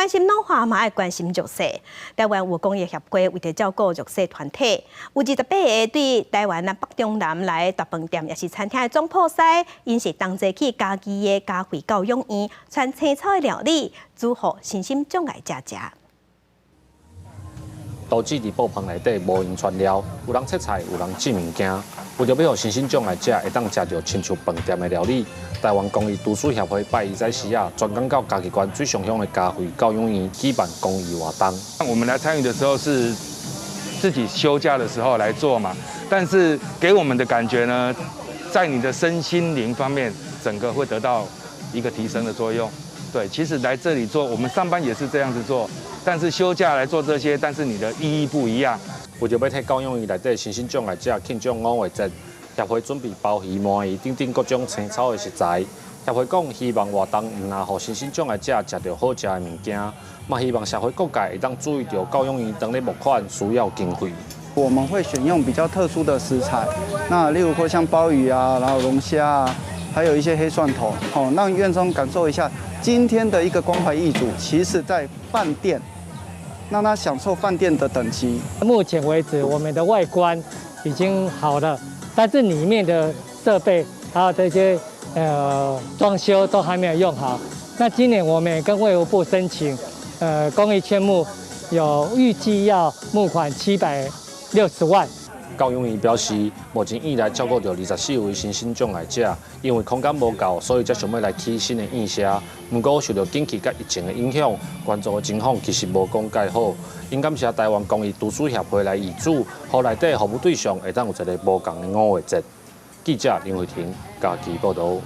關心老化嘛愛關心弱勢。台灣有公益協會為著照顧弱勢團體，有28個對台灣啊北中南來大飯店抑是餐廳的總鋪師，𪜶是同齊去嘉義的嘉惠教養院，傳青草的料理，煮予身心障礙者食。刀子佇布棚內底無閒傳料，有人切菜，有人煮物件。為著欲予身心障礙者會當食著親像飯店的料理，台灣公益廚師協會拜一早時啊，專工到嘉義縣水上鄉的嘉惠教養院舉辦公益活動。我們來參與的時候是自己休假的時候來做嘛，但是給我們的感覺呢，在你的身心靈方面，整個會得到一個提升的作用。對，其實來這裡做，我們上班也是這樣子做。但是休假來做這些，但是你的意義不一樣。為著欲替教養院內底身心障礙者慶祝五月節，協會準備鮑魚、鰻魚等等各種青草的食材。協會講，希望活動毋但予身心障礙者食著好食的物件，嘛希望社會各界會當注意著教養院當咧募款需要經費。我們會選用比較特殊的食材，那例如說像鮑魚啊，然後龍蝦啊，還有一些黑蒜頭，好，讓院中感受一下今天的一個關懷義煮，其實在飯店，讓他享受飯店的等級。目前為止，我們的外觀已經好了，但是裡面的設備還有這些裝修都還沒有用好。那今年我們也跟衛福部申請，公益勸募，有預計要募款760萬。教養院表示，目前院內照顧著24位身心障礙者，因為空間無夠，所以才想欲來起新的院舍。毋過受著景氣佮疫情的影響，捐助的情況其實無講蓋好。𪜶感謝台灣公益廚師協會來義煮，予內底服務對象會當有一個無仝的五月節。記者林慧婷嘉義報導。